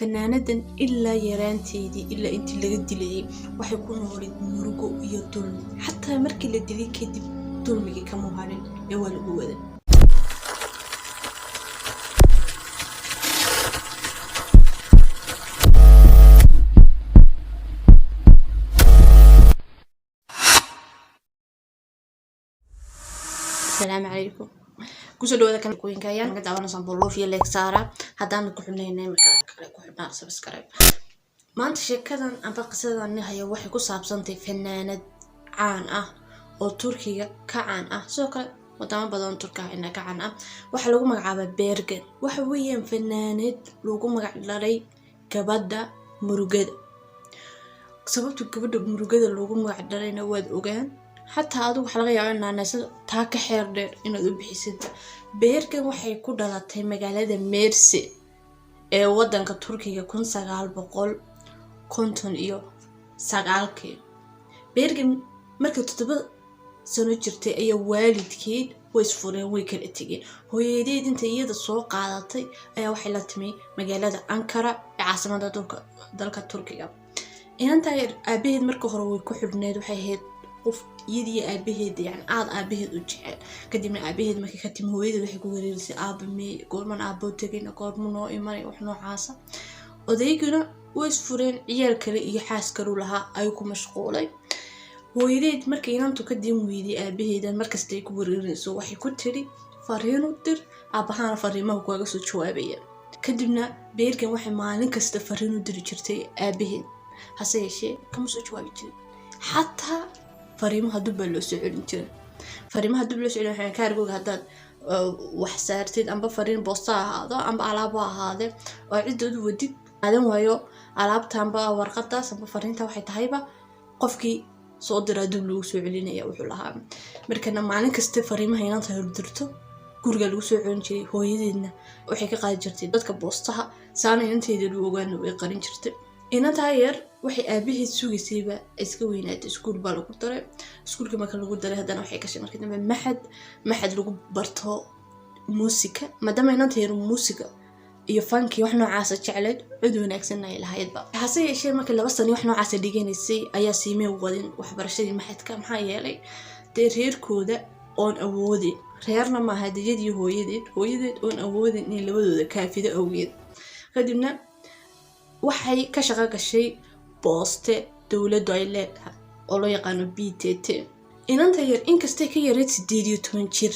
Fanaanadan ilaa yaraanteedii, ilaa intii laga dilayay, waxay ku noolayd murugo iyo dulmi. Xataa markii la dilay kadib, dulmigii kama harin ee waa lagu waday. Asalaamu calaykum, kusoo dhawaada kanalkooyinka ayaan naga daawanaysaan. Bolofia leeg saara haddaan ku xubnaynay, markaa kale ku xubnaa subscribe. Maanta sheekadan amba qisadan hayo waxay ku saabsantay fanaanad caan ah oo Turkiga ka caan ah, sidoo kale wadamo badan Turka ina ka caan ah. Waxaa lagu magacaabaa Bergen. Waxa weeyaan fanaanad lagu magac dhalay gabadha murugada. Sababta gabadha murugada loogu magac dhalayna waad ogaan, xataa adigu waxaa laga yaabaa inaanaysa taa ka xeer dheer inaad u bixisid. Bergen waxay ku dhalatay magaalada Merse ee wadanka Turkiga 1959-kii. Bergen markay 7 sano jirtay ayaa waalidkeed way isfureen, way kala tegeen. Hooyadeed inta iyada soo qaadatay ayaa waxay la timi magaalada Ankara ee caasimada dalka Turkiga. Inantaa yar aabaheed marka hore way ku xidhneed, waxay ahayd qof iyadiyo aabaheed, yani aada aabaheed u jecel. Kadibna aabaheed markay ka timi, hooyadeed waxay ku wareerisay: "Aaba mee? Goorman aaboo tegayna? Goormu noo imanay?" Wax noocaasa. Odayguna way isfureen, ciyaal kale iyo xaas kalu lahaa ayuu ku mashquulay. Hooyadeed markay inantu ka diin weyday aabaheedan markasta ay ku wareerinayso, waxay ku tiri: "Fariin u dir aabahaana, fariimaha kaaga soo jawaabaya." Kadibna Beergan waxay maalin kasta fariin u diri jirtay aabaheed, hase yeeshee kama soo jawaabi jirin. Xataa fariimaha dub baa loo soo celin jiray. Fariimaha dub loo soo celin waxay kaargooga haddaad wax saartid, amba fariin boosta ha ahaado amba alaab ha ahaade, oo ciddood wadid aadan waayo alaabta amba warqadaas amba fariinta, waxay tahayba qofkii soo diraa dub lagu soo celinaya wuxuu lahaa. Markana maalin kasta fariimaha inanta hordirto guriga lagu soo celin jiray. Hooyadeedna waxay ka qaadi jirtay dadka boostaha, saana inanteeda lagu ogaana way qarin jirtay. Inantaa yar waxay aabaheed sugaysayba iska weynaatay, iskuul baa lagu daray. Iskuulka marka lagu daray, haddana waxay gashay markii dambe maxad lagu barto muusika, maadaama inanta yar muusiga iyo fankii wax noocaasa jecleyd, cod wanaagsanna ay lahaydba. Hase yeeshee markii 2 sani wax noocaasa dhiganaysay ayaa siimay wadin waxbarashadii maxadka. Maxaa yeelay, dee reerkooda oon awoodin, reerna maaha diyadii hooyadeed, hooyadeed oon awoodin inay labadooda kaafido awgeed. Kadibna waxay ka shaqo gashay booste dowladdu ay leedahay oo loo yaqaano PTT. Inanta yar inkastay ka yareyd 18 jir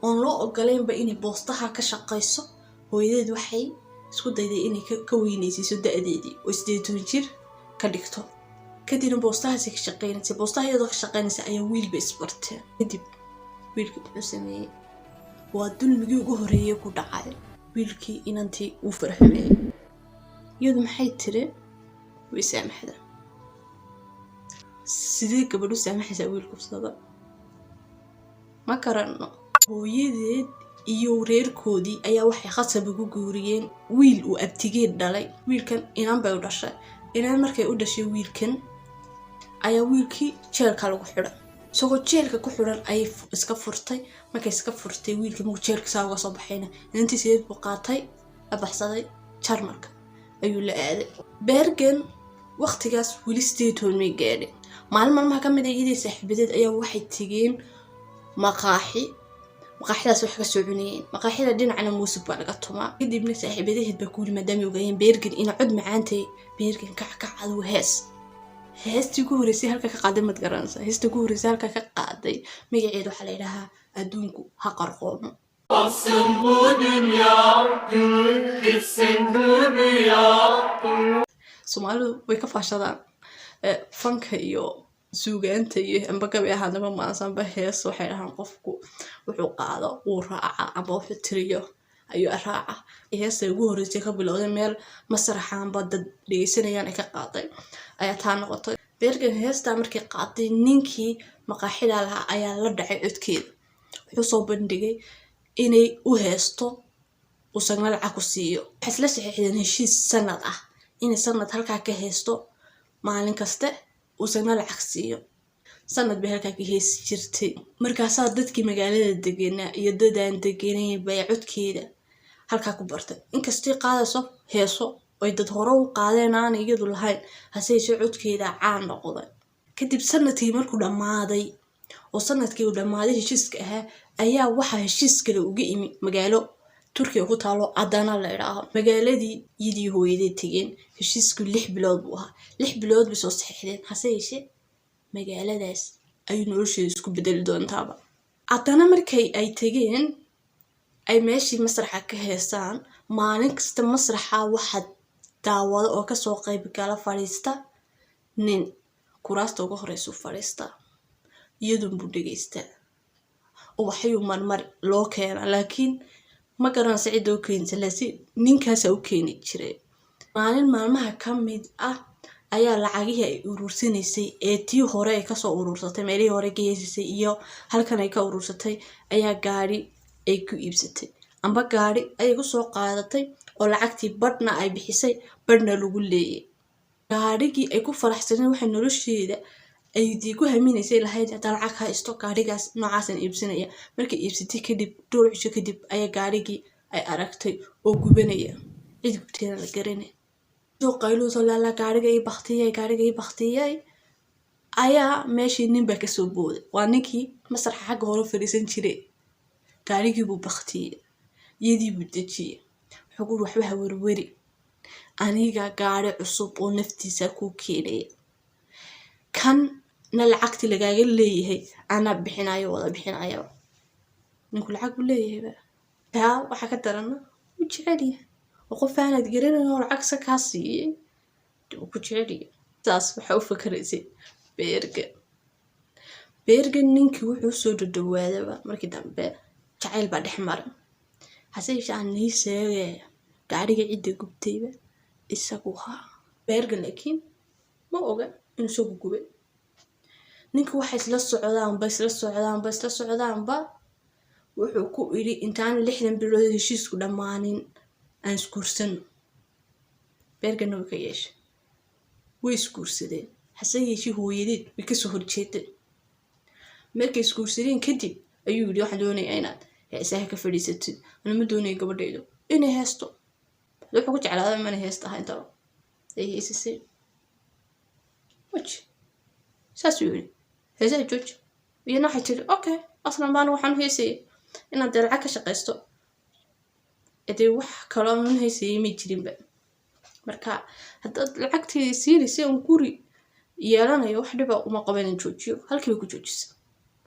oon loo ogolaynba inay boostaha ka shaqayso, hooyadeed waxay isku dayday inay ka weynaysiiso da-deedii oo 18 jir ka dhigto. Kadibna boostahaasi ka shaqeynaysa. Boostaha iyadoo ka shaqeynaysa ayaa wiilba isbarteen. Kadib wiilkii wuxuu sameeyey waa dulmigii ugu horreeyay ku dhacay. Wiilkii inantii wuu faraxumeeyey. Iyadu maxay tiri? Way saamaxda. Sidee gabadhu saamaxaysaa wiil kufsada? Ma karano. Hooyadeed iyo reerkoodii ayaa waxay khasab ugu guuriyeen wiil uu abtigeed dhalay. Wiilkan inan bay u dhashay. Inan markay u dhashay wiilkan ayaa wiilkii jeelka lagu xidhay. Isagoo jeelka ku xidhan ayay iska furtay. Markay iska furtay, wiilkii markuu jeelka saa uga soo baxayna, inantii sideed buu qaatay, la baxsaday, Jarmalka ayuu la aaday. Bergen waqtigaas weli 18 may gaadhin. Maalin maalmaha ka mid a, iyadii saaxiibadeed ayaa waxay tegeen maqaaxi. Maqaaxidaas wax ka soo cunayeen. Maqaaxida dhinacna muusig baa laga tumaa. Kadibna saaxiibadaheed baa ku yiri, maadaama ogaayeen Bergen ina cod macaantay: "Bergen, kac kac, adigu hees." Heestii ugu horreysay halka ka qaaday mad garanaysaa? Heestii ugu horreysay halka ka qaaday magaceeda waxaa la yidhahaa "Adduunku ha qarqoomo". Batsın bu dünya, bitsin bu rüya. Soomaalidu way ka faashadaan fanka iyo suugaanta iyo amba gabay ahaadaba maas amba hees. Waxay dhahaan qofku wuxuu qaado wuu raaca amba wuxuu tiriyo ayuu raaca. Heesta ugu horreysay ka bilowday meel masraxa amba dad dhegeysanayaan ay ka qaaday ayaa taa noqotay. Bergen heestaa markay qaaday, ninkii maqaaxida lahaa ayaa la dhacay codkeeda. Wuxuu soo bandhigay inay u heesto, uu sagna lacag ku siiyo. Waxay isla saxiixdeen heshiis sanad ah, inay sanad halkaa ka heesto maalin kaste, uu sagna lacag siiyo. Sanad bay halkaa ka heesi jirtay. Markaasaa dadkii magaalada deganaa iyo dadaan deganayn bay codkeeda halkaa ku bartay, inkastay qaadayso heeso. Oy dad hore u qaadeen aan iyadu lahayn, hase yeeshee codkeeda caan noqday. Kadib sanadkii markuu dhammaaday, oo sanadkii uu dhammaaday heshiiska ahaa, ayaa waxaa heshiis kale uga imi magaalo Turkiga ku taalo, Adana la idhaaho. Magaaladii iyadii hooyadeed tegeen. Heshiisku 6 bilood buu ahaa, 6 bilood bay soo saxiixdeen. Hase yeeshee magaaladaas ayuu nolosheeda isku bedeli doontaaba. Haddana markay ay tegeen, ay meeshii masraxa ka heesaan, maalin kasta masraxa waxaa daawado oo kasoo qayb gala, fadhiista nin kuraasta uga horeysu fadhiistaa, iyadunbuu dhegeystaa. Ubaxyuu marmar loo keenaa, laakiin ma garanaysa cidda u keenaysa, laakiin ninkaasaa u keeni jiray. Maalin maalmaha ka mid ah ayaa lacagihii ay uruursanaysay ee tii hore ay kasoo uruursatay, meelihii hore ka heesisay iyo halkan ay ka uruursatay, ayaa gaari ay ku iibsatay, amba gaari ayay kusoo qaadatay, oo lacagtii badhna ay bixisay, badhna lagu leeyay. Gaadhigii ay ku faraxsaneen, waxay nolosheeda ay dii ku haminaysay lahayd, haddaan lacag haysto gaadhigaas noocaasaan iibsanaya. Markay iibsatay kadib, dhowr cisho kadib, ayaa gaadhigii ay aragtay oo gubanaya, cid gubteena la garanay. Soo qayluusoo laalaa, "Gaadhiga ii baktiyay, gaadhiga ii baktiyay!" Ayaa meeshii nin baa kasoo booday. Waa ninkii masraxa xagga hore fadhiisan jiray. Gaadhigii buu baktiyey, iyadii buu dejiyey. Wuxuu ku uri, "Waxba ha werweri, aniga gaadhi cusub oo naftiisa kuu keenaya, kan na lacagtii lagaaga leeyahay anaa bixinayo, wada bixinayaba." Ninku lacag buu leeyahayba, taa waxaa ka darana wuu jecel yahay, oo qof aanaad garanayn oo lacag sa kaa siiyey wuu ku jecel yahay. Saas waxaa u fakaraysay Beerga. Beerga ninkii wuxuu soo dhadhawaadaba markii dambe jacayl baa dhex maray. Hase yeeshee aan nii sheegaya, gaadhiga cidda gubtayba isagu ahaa. Beerga laakiin ma oga inuu isagu gubay. Ninka waxay isla socdaanba, isla socdaanba, isla socdaanba, wuxuu ku idhi, "Intaan 60 bilood heshiisku dhammaanin aan isguursano." Beergana way ka yeeshay, way isguursadeen. Hase yeeshee hooyadeed way kasoo horjeedeen. Markay isguursadeen kadib ayuu yidhi, "Waxaan doonayaa inaad heesaha ka fadhiisatid. Ana ma doonaya gabadhaydu inay heesto." Wuxuu ku jeclaada mana heesta aha intaba ay heesisay waji. Saasuu yidhi, "Heesaha jooji." Iyana waxay tiri, "Okay, aslan baana waxaan u heesayay inaad dee lacag ka shaqaysto, dee wax kaloo aan heesayay may jirinba. Marka haddaad lacagteeda siinaysa un guri yeelanayo, wax dhiba uma qabo inaan joojiyo." Halkiiba ku joojisa.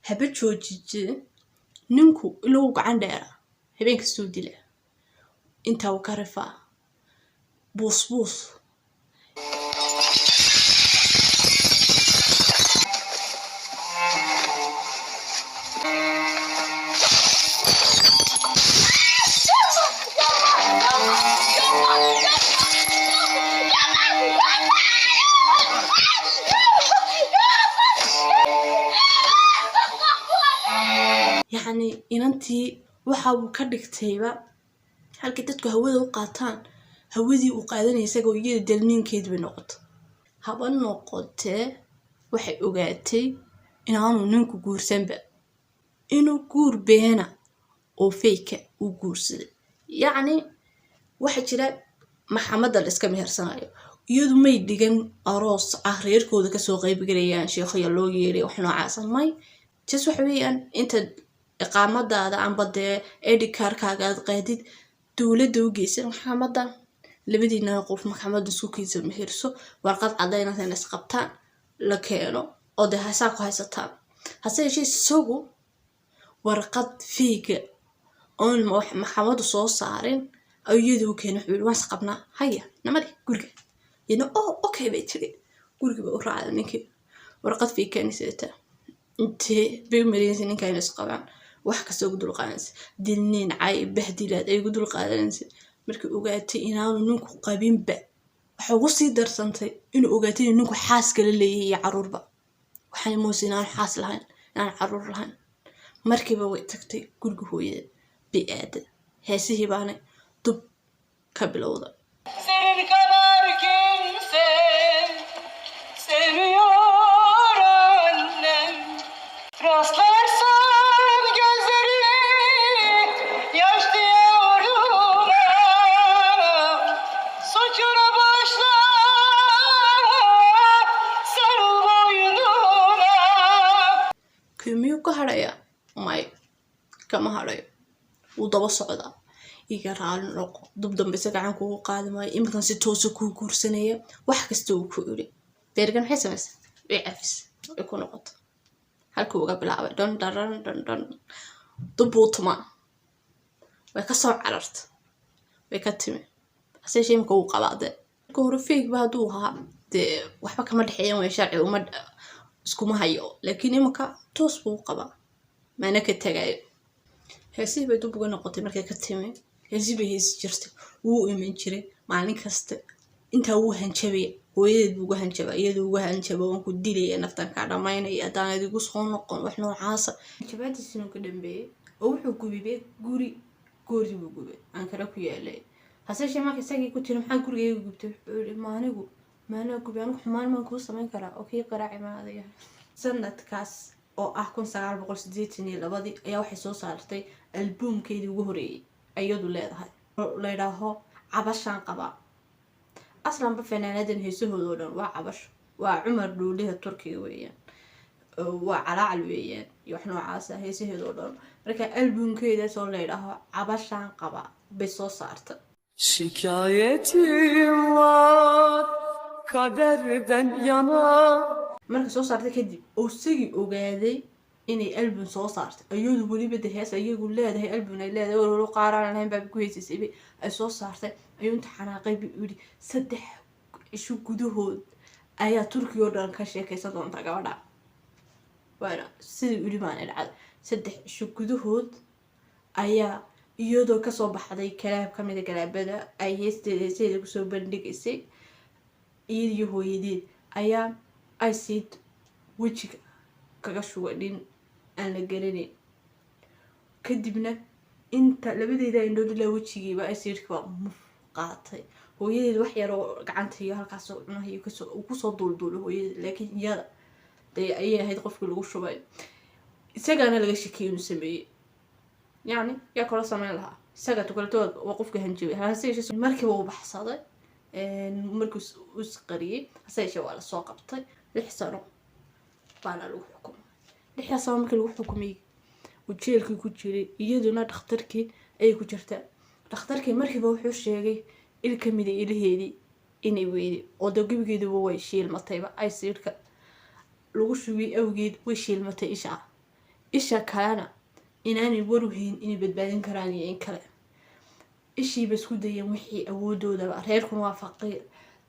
Haba joojije, ninku ilagu gacan dheera, habeen kastuu dila, intaa uu ka rifaa buus buus. Yacni inantii waxa uu ka dhigtayba halkii dadku hawada u qaataan, hawadii uu qaadanaya isagoo iyada dalniinkeed bay noqotay. Haba noqotee, waxay ogaatay inaanu ninku guursanba, inuu guur beena oo fake ah uu guursaday. Yacni waxaa jira maxamadda la iska mehersanayo. Iyadu may dhigan aroos ah reerkooda kasoo qaybgalayaan, sheekhaya loo yeeray, wax noocaasa may. Just waxa weeyaan intaad iqaamadaada amba dee ID cardkaaga aad qaadid, dowladda u geysan maxkamadda, labadiina qof maxkamadda isku kiisa meherso, warqad caddaynaysa in isqabtaan la keeno, oo dee hasaa ku haysataan. Hase yeeshee isagu warqad fake ah oon maxkamaddu soo saarin ayuu iyada u keenay. Wuxuu yidhi, "Waan isqabnaa, haya namari guriga." Iyadna, "Oh, okay," bay tiri. Gurigii bay u raacday ninkii, warqad fake ah sidataa. Intee bay u maleynaysa ninkaa inay isqabaan, wax kasta ugu dulqaadanaysa, dilniin, cay, bahdilaad ay ugu dulqaadanaysa. Markay ogaatay inaanu ninku qabinba, waxay ugu sii darsantay inuu ogaatay inuu ninku xaas kala leeyahay iyo caruurba. Waxaan moose inaanu xaas lahayn, inaanu caruur lahayn. Markiiba way tagtay guriga hooyada bay aaday, heesihii baana dub ka bilowda. Senin kadar kimse sevmiyor annem. Rastlarsan gözlerine yaşlı yavruma. Suçuna ka hadhayaa? May, kama hadhayo, wuu daba socdaa. "Iga raali noqo, dub dambe isa gacan kugu qaadi maayo, iminkan si toosa kuu guursanaya," wax kasta uu ku iri. Bergen maxay samaysay? Way cafis, way ku noqotay halkii uga bilaabay. Dhan dharan dhan dhan, dub buu tumaa. Way kasoo carartay, way ka timi. Hase yeeshee imika wuu qabaa. Dee marka hore fake ba hadduu ahaa, dee waxba kama dhexeeyan, way sharci uma iskuma hayo, laakiin imika toos buu u qabaa, maana ka tagayo. Heesihii bay dub uga noqotay. Markay ka timi, heesihii bay heesi jirtay. Wuu iman jiray maalin kasta. Intaa wuu hanjabaya, hooyadeed buu uga hanjaba, iyaduu uga hanjaba: "Waan ku dilaya, naftan kaa dhamaynaya haddaan idigu soo noqon," wax noocaasa. Hanjabaadiisinu ka dambeeyey oo wuxuu gubibay guri, goori buu gubay Ankara ku yaalay. Hase yeeshee marka isagii ku tiri, "Maxaa gurigayga gubtay?" wuxuu yihi, "Maanigu maanaa gubay? Anigu xumaan maan kuu samayn karaa oo kii qaraaci maan adiga?" Sanadkaas oo ah 1982 ayaa waxay soo saartay albuumkeedii ugu horeeyey iyadu leedahay oo la yidhaaho "Cabashaan Qabaa". Aslanba fanaanadan heesahooda oo dhan waa cabasho, waa Cumar Dhuuliha Turkiga weeyaan, waa calaacal weeyaan iyo wax noocaasa heesaheeda oo dhan. Marka albuumkeedaas oo la yidhaaho "Cabashaan Qabaa" bay soo saartay. Şikayetim var kaderden yana. Marka soo saartay kadib oo isagii ogaaday inay album soo saartay, iyadu weliba de hees iyagu leedahay, album ay leedahay oo lolo qaaraan lahayn baa ku heesaysay ay soo saartay, ayuu inta xanaaqay buu yidhi, "3 cisho gudahood ayaa Turkiya oo dhan ka sheekaysan doontaa gabadha." Waana sidii yidhi baana dhacday. 3 cisho gudahood ayaa iyadoo kasoo baxday club kamida clubada ay heesteeda heesaheeda kusoo bandhigaysay, iyadiyo hooyadeed ayaa acid wejiga kaga shubay nin aan la garanayn. Kadibna inta labadeeda indhood ilaa wejigiiba acidka baa muf qaatay. Hooyadeed wax yaroo gacanta iyo halkaas cunaha kasoo uu kusoo duulduulay hooyadeed, laakiin iyada dee ayay ahayd qofkii lagu shubay. Isagaana laga shakiyay inuu sameeyey. Yacni yaa kala sameyn lahaa isaga tukaleto? Waa qofka hanjabay. Hase yeeshee markiiba uu baxsaday markii uu isqariyey. Hase yeeshee waa lasoo qabtay, 6 sano baana lagu xukumay. 6da sano markii lagu xukumay uu jeelkii ku jiray, iyaduna dhakhtarkii ayay ku jirtaa. Dhakhtarkii markiiba wuxuu sheegay il kamida ilaheedii inay weyday, oo dee gebigeeduba way shiilmatayba. Acidka lagu shubay awgeed way shiilmatay isha. Isha kalena inaanay waruhayn inay badbaadin karaan iyo in kale. Ishiiba isku dayeen wixii awoodoodaba. Reerkuna waa faqiir.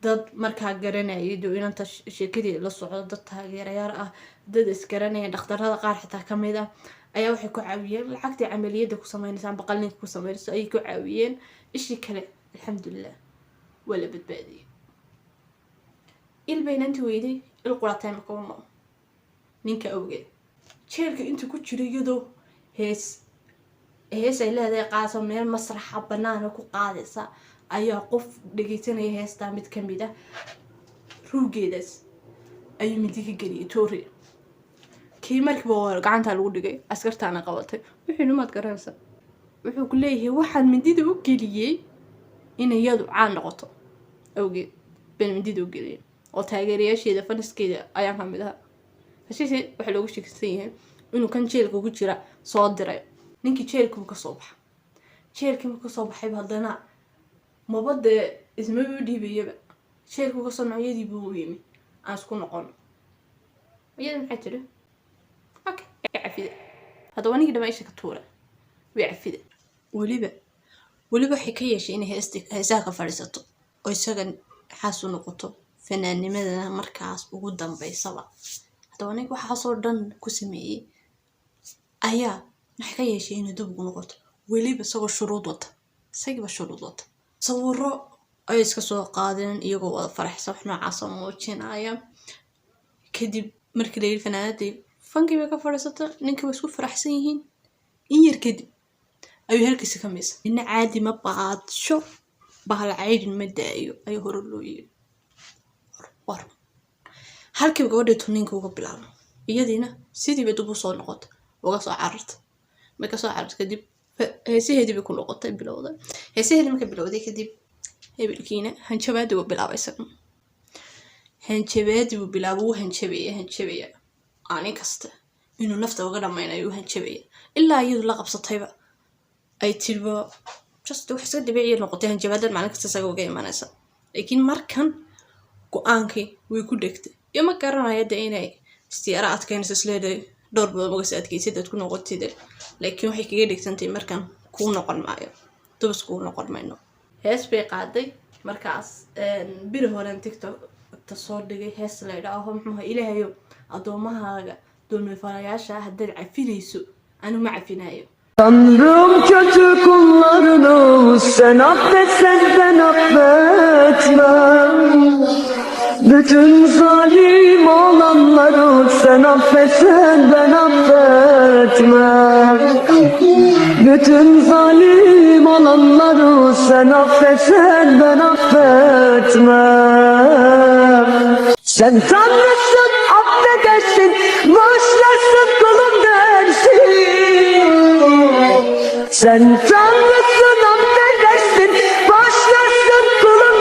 Dad markaa garanayay doo inanta sheekadeeda la socdo, dad taageerayaal ah, dad isgaranaya, dhakhtarada qaar xitaa kamid ah ayaa waxay ku caawiyeen lacagtii camaliyadda ku sameynaysa amba qallinka ku sameynayso ayay ku caawiyeen. Ishii kale alxamdulilah waa la badbaadiyey. Il baynanti weyday, il quratay makawno ninka awgeed. Jeelka intuu ku jiro, iyadoo hees hees ay leedahay qaadso, meel masraxa banaana ku qaadaysa, ayaa qof dhegeysanaya heestaa mid kamid ah ruugeedaas ayuu mindi ka geliyay, toori. Kii markiiba waa gacanta lagu dhigay, askartaana qabatay. Wuxuu maad garanaysaa, wuxuu ku leeyahay, "Waxaan mindida u geliyey in iyadu caan noqoto awgeed baan mindida u geliyay, oo taageerayaasheeda, fanskeeda ayaan kamid ahaa." Hashiise waxaa loogu sheegsan yahay inuu kan jeelka ku jira soo diray. Ninkii jeelkii buu kasoo baxa. Jeelkii buu kasoo baxayba, haddana maba dee ismaba dhiibayaba. Jeelkuu kasoo noocyadii buu u yimi: "Aan isku noqono." Iyada maxay tiri? "Okay." Way cafida. Haddaba ninkii dhama isha ka tuura, way cafida. Weliba waxay ka yeeshay inay heesti heesaha ka fadhiisato oo isaga xaas u noqoto, fanaanimadana markaas ugu dambeysaba. Haddaba ninka waxaasoo dhan ku sameeyey ayaa waxay ka yeeshay inay dib ugu noqoto, weliba isagoo shuruud wata, isagiiba shuruud wata. Sawiro ayay iska soo qaadeen iyagoo wada faraxsan, wax noocaasoo muujinaya. Kadib markii la yidhi fanaanadii fankii bay ka fadhiisata, ninkii way isku faraxsan yihiin, in yar kadib ayuu halkiisa ka miisa. "Nina caadi ma baadsho, bahal caydhin ma daayo," ayuu hore loo yiri. War halkiiba gabadhii tuninka uga bilaabo, iyadiina sidiiba dib usoo noqotay, uga soo carartay. May kasoo carartay kadib heesaheedii bay ku noqotay, bilowday heesaheedii. Markay bilowday kadib, hebelkiina hanjabaadii buu bilaabay. Isaga hanjabaadii buu bilaabay, wuu hanjabaya, hanjabaya maalin kasta. Inuu nafta uga dhamaynayo u hanjabaya, ilaa iyadu la qabsatayba, ay tiriba just wax iska dabiiciya noqotay hanjabaadan maalin kasta isaga uga imanaysa. Laakiin markan go-aankii way ku dhegtay, iyo ma garanaya de inay istiyaara adkaynayso, isleedahay dhowr bilood maga si adkaysid aad ku noqotid, laakiin waxay kaga dhegtantay markan kuu noqon maayo, dubas kuu noqon mayno. Hees bay qaaday markaas. Biri horen TikTok-ta soo dhigay hees la idhaaho, muxuu, "Ilaahayow addoommahaaga dulmifalayaasha haddaad cafinayso, anu ma cafinayo." Tanrım, kötü kullarını sen affetsen ben affetmem. Bütün zalim olanları sen affetsen ben affetmem. Bütün zalim olanları sen affetsen ben affetmem. Sen Tanrısın, affedersin, bağışlarsın, kulum dersin. Sen Tanrısın, affedersin, bağışlarsın, kulum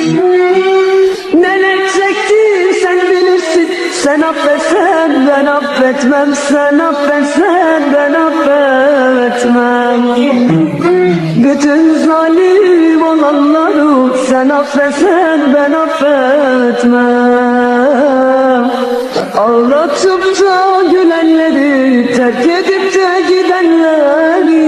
dersin. Neler çektim sen bilirsin. Sen affetsen ben affetmem. Sen affetsen ben affetmem. Bütün zalim olanları sen affetsen ben affetmem. Ağlatıp da gülenleri, terk edip de gidenleri,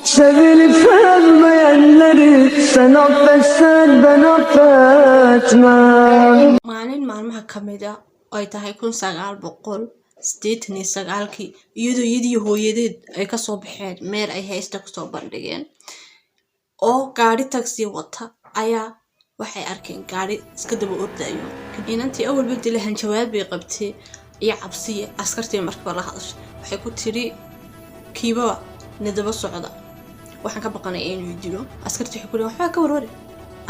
sevilip sevmeyenleri sen affetsen ben affetmem. Maalin maalmaha ka mid a oo ay tahay 1989-kii, iyadoo iyadii hooyadeed ay kasoo baxeen meel ay haysta kusoo bandhigeen oo gaari taxi wata, ayaa waxay arkeen gaari iska daba ordayo. Inantii awalba dila hanjabaad bay qabtay iyo cabsiya. Askartii markiiba la hadashay, waxay ku tiri, "Kiibaba nadaba socda, waxaan ka baqanaya inuu dilo." Askartii waxay ku leeyihin, "Waxbaa ka warwari,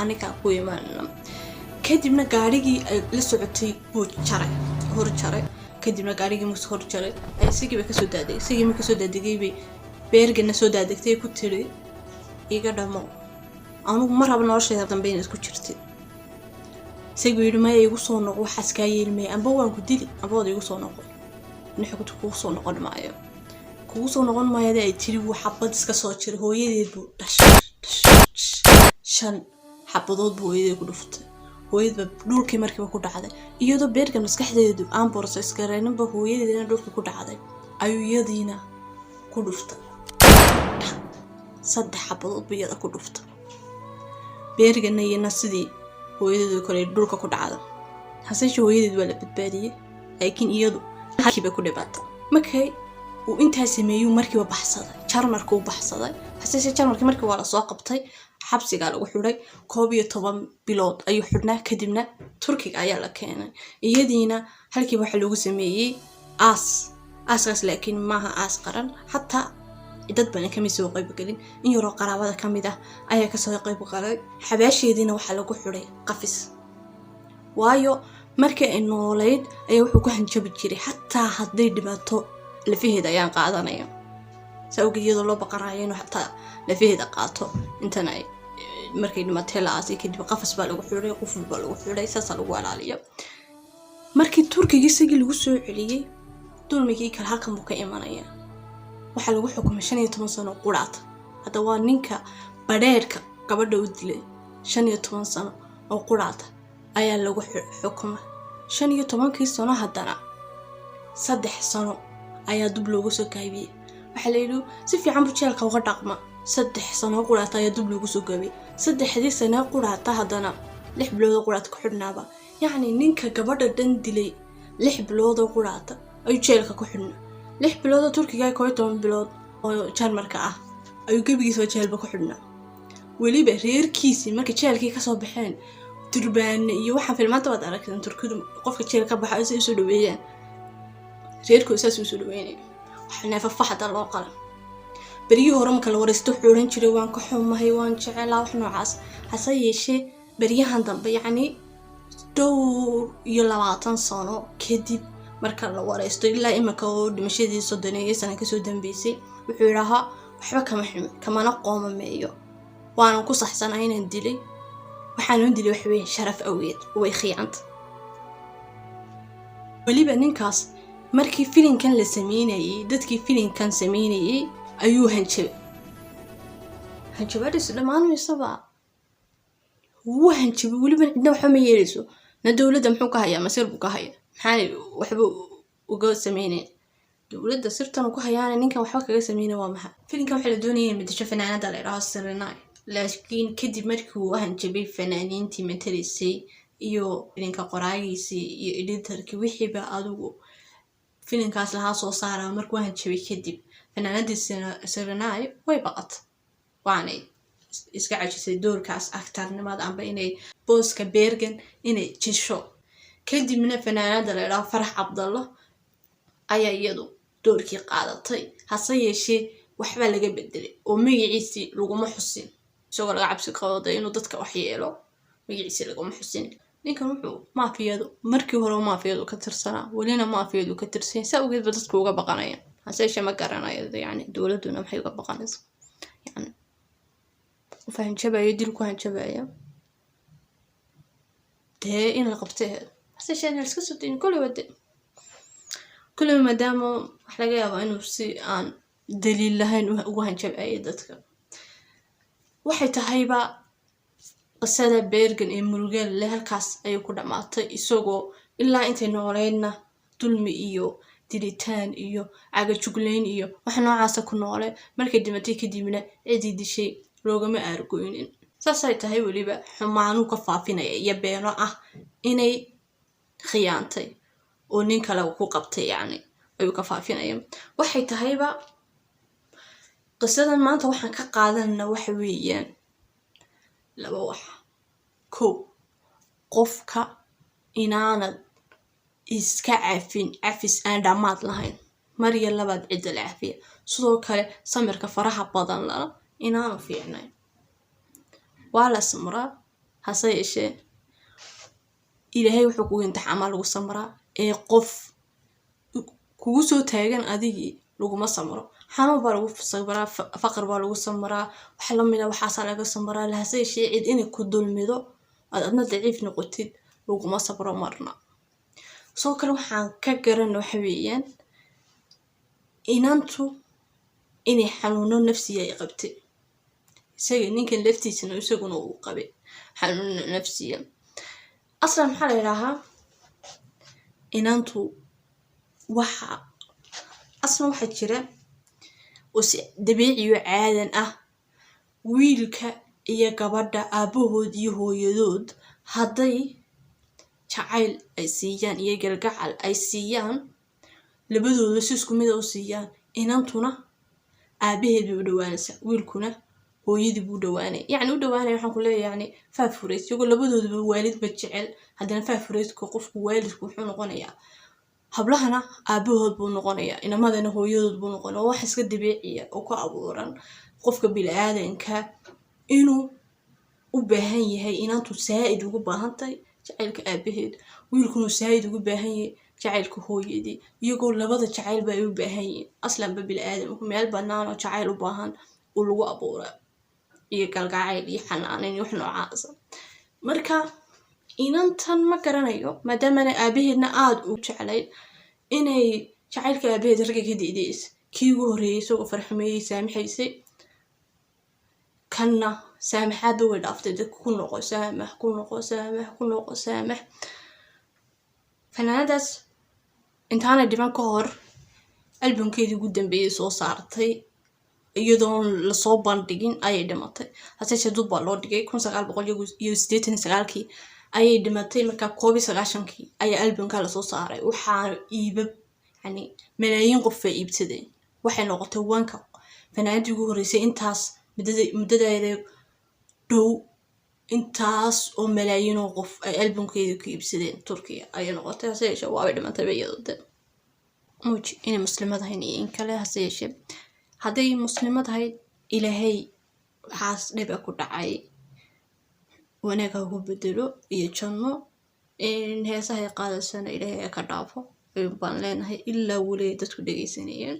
anigaa ku imaanana." Kadibna gaarigii ay la socotay buu jaray, hor jaray. Kadibna gaarigii mus hor jaray, isagii bay kasoo daadegay. Isagii ma kasoo daadegay bay Bergenna soo daadegtay, ku tiri, "Iga dhamo, anugu ma raba nolosheeda dambe inaad ku jirtid." Isagu yidhi, "Maya, igu soo noqo, waxaas kaa yeelmaya, amba waan ku dili amba waad igu soo noqon." Nixu kugu soo noqon maayo, kugu soo noqon maayada ay tiri, wuu xabad iska soo jiray. Hooyadeed buu dhash dhash dhash, shan xabadood buu hooyadeed ku dhuftay. Hooyad baa dhulkii markiiba ku dhacday, iyadoo Bergen maskaxdeedu aan process garayninba hooyadeedina dhulkii ku dhacday ayuu iyadiina ku dhuftay. Saddex xabadood buu iyada ku dhuftay. Bergenna iyana sidii hooyadeedu kale dhulka ku dhacda. Haseeshe hooyadeed waa la badbaadiyey, laakiin iyadu halkiiba ku dhibatay. Markay uu intaa sameeyuu markiiba baxsaday, Jarmarka u baxsaday. Haseeshe Jarmarkii markii waa lasoo qabtay, xabsigaa lagu xidhay. 11 bilood ayuu xidhnaa. Kadibna Turkiga ayaa la keenay. Iyadiina halkiiba waxaa lagu sameeyey aas. Aaskaas laakiin maaha aas qaran, xataa dad badan kamid soo qaybgelin, in yaroo qaraabada kamid ah ayaa kasoo qayb galay. Xabaasheediina waxaa lagu xidhay qafis, waayo markii ay noolayd ayaa wuxuu ku hanjabi jiray, xataa hadday dhibaato lafaheeda ayaan qaadanaya. Saa awgeed, iyadoo loo baqanayo inuu xataa lafaheeda qaato intan ay markay dhimatay la aasay kadib, qafas baa lagu xidhay, quful baa lagu xidhay, saasaa lagu alaaliya. Markii Turkiga isagii lagu soo celiyey, dulmigii kale halkan buu ka imanaya. Waxaa lagu xukumay 15 sano quraata. Hadda waa ninka badheerhka gabadha u dilay. 15 sano oo quraata ayaa lagu xukumay. 15-kii sano haddana 3 sano ayaa dub loogu soo gaabiyey. Waxaa la yidhi si fiican buu jeelka uga dhaqma. 3 sano quraata ayaa dub loogu soo gaabiyey. Saddexdii sano quraata haddana 6 bilood oo quraata ku xidhnaaba. Yacni ninka gabadha dhan dilay 6 bilood oo quraata ayuu jeelka ku xidhnaa. 6 bilood oo Turkiga, 11 bilood oo Jarmarka ah ayuu gebigiisaba jeelba ku xidhnaa. Weliba reerkiisii markay jeelkii kasoo baxeen, durbaane iyo waxaan filmaanta waad aragteen, Turkidu qofka jeel ka baxa si usoo dhaweeyaan, reerkooda saas usoo dhaweynaya, waxa neefafa xataa loo qala. Beryihii hore marka la waraysto wuxuu odhan jiray, "Waan ka xumahay, waan jecelaa," wax noocaas. Hase yeeshee beryahan dambe, yacni dhowr iyo labaatan sano kadib, marka la waraysto ilaa imika oo dhimashadii 30 sano kasoo dambeysay, wuxuu yidhaahaa, "Waxba kama xumi, kamana qoomameeyo, waanan ku saxsanaa inaan dilay. Waxaanan dilay waxweyn sharaf awgeed." Way khiyaanta. Weliba ninkaas markii filinkan la sameynayay, dadkii filinkan sameynayay ayuu hanjabay. Hanjabaadhiisu dhammaan maysaba, wuu hanjabay. Weliba cidna waxba ma yeeleyso na. Dowladda muxuu ka hayaa? Masir buu ka hayaa? Maxaanay waxba uga sameyneyn dowladda? Sirtan uu ka hayaana ninkan waxba kaga sameyna waa maxay? Filinkan waxaa la doonayay in bedesho fanaanada la idhaho Serenay, laakiin kadib markii uu hanjabay fanaaniintii matalaysay iyo filinka qoraagiisii iyo editorkii, wixiiba adigu filinkaas lahaa soo saara, markuu hanjabay kadib fanaanadii Serenay way baqatay, waanay iska cajisay doorkaas actornimada amba inay booska Bergen inay jisho. Kadibna fanaanada la idhaho Farax Cabdallo ayaa iyadu doorkii qaadatay. Hase yeeshee waxbaa laga bedelay oo magaciisii laguma xusin, isagoo laga cabsi qabooday inuu dadka wax yeelo. Magaciisii laguma xusin. Ninkan wuxuu maafiyadu markii hore maafiyadu ka tirsanaa, welina maafiyadu ka tirsan. Saa ogeed ba dadku uga baqanaya. Hase yeeshee ma garanayo, yani dowladuna maxay uga baqanaysa? Yani qof hanjabaya, dil ku hanjabaya, dee in la qabtay ahayd. Hase yeeshee in la iska soo dayin kolliba, de kolliba maadaama wax laga yaaba inuu si aan daliil lahayn ugu hanjabayay dadka. Waxay tahayba, qisada Bergen ee murugada leh halkaas ayay ku dhamaatay, isagoo ilaa intay nooleydna dulmi iyo dilitaan iyo cagajuglayn iyo wax noocaasa ku noole. Markay dhimatay kadibna cidii dishay loogama aargoynin. Saasay tahay, weliba xumaanuu ka faafinaya iyo beeno ah inay khiyaantay oo nin kale ku qabtay, yacni ayuu ka faafinaya. Waxay tahayba, qisadan maanta waxaan ka qaadanana waxa weeyaan laba wax. Kow, qofka inaanad iska cafin cafis aan dhammaad lahayn, mar iyo labaad cidda la cafiya. Sidoo kale samirka faraha badan lana inaanu fiicnayn. Waa la samraa, hase yeeshee Ilaahay wuxuu kugu imtixaamaa lagu samraa, ee qof kugu soo taagan adigii laguma samro. Xanuun baa lagu samraa, faqr baa lagu samraa, wax lamida waxaasaa laga samraa. Hase yeeshee cid inay ku dulmido, aad adna daciif noqotid, laguma sabro marna. Sidoo kale waxaan ka garana waxa weeyaan inantu inay xanuuno nafsiya ay qabtay, isaga ninkan laftiisana isaguna uu qabay xanuuno nafsiya. Aslan maxaa la yidhaahaa, inantu waxa aslan waxaa jira oo si dabiiciyo caadan ah, wiilka iyo gabadha aabahood iyo hooyadood hadday jacayl ay siiyaan iyo galgacal ay siiyaan, labadooda si isku mid a u siiyaan, inantuna aabaheed bay u dhawaanaysaa, wiilkuna hooyadii buu u dhawaanaya. Yacni u dhawaanaya waxaan ku leeyahay, yani favorite, iyagoo labadooduba waalidba jecel, haddana favorite-ka qofku waalidku wuxuu noqonayaa, hablahana aabahood buu noqonayaa, inamadana hooyadood buu noqonaya. Waa wax iska dabiiciya oo ku abuuran qofka bini-aadanka inuu u baahan yahay, inantu saa-id ugu baahan tahay jacaylka aabaheed, wiilkunu saa-id ugu baahan yahay jacaylka hooyadii, iyagoo labada jacaylba ay u baahan yihiin. Aslanba bini-aadamku meel banaan oo jacayl u baahan uu lagu abuuraa, iyo galgacayl iyo xanaaneyn iyo wax noocaasa. Marka inantan ma garanayo, maadaamana aabaheedna aada u jeclayd, inay jacaylka aabaheed ragga ka diidaysa. Kii ugu horreeyay isagoo farxumeeyey saamaxaysay, kanna saamaxaadba way dhaaftay. Dadka ku noqo, saamax, ku noqo, saamax, ku noqo, saamax. Fanaanadaas intaanay dhiman ka hor albumkeedii ugu dambeeyay soo saartay, iyadoon lasoo bandhigin ayay dhimatay. Hase yeeshee dub baa loo dhigay. 1989-kii ayay dhimatay. Markaa 91-kii ayaa albumka lasoo saaray. Waxaa iibab, yani malaayiin qof bay iibsadeen. Waxay noqotay wanka fanaanadii ugu horreysay intaas muddadeeda dhow intaas oo malaayiin oo qof ay albumkeeda ku iibsadeen Turkiya ayay noqotay. Hase yeeshee waabay dhimatayba iyado de muuji inay muslimad ahayn iyo in kale. Hase yeeshee hadday muslimad ahayd, Ilaahay waxaas dhiba ku dhacay wanaag ha ku bedelo iyo janno. Heesahay qaadaysana Ilaahay ha ka dhaafo ayuun baan leenahay. Ilaa weli ay dadku dhegeysanayeen.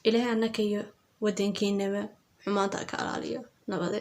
Ilaahay annaka iyo waddankeenaba xumaanta ha ka alaaliyo. Nabade.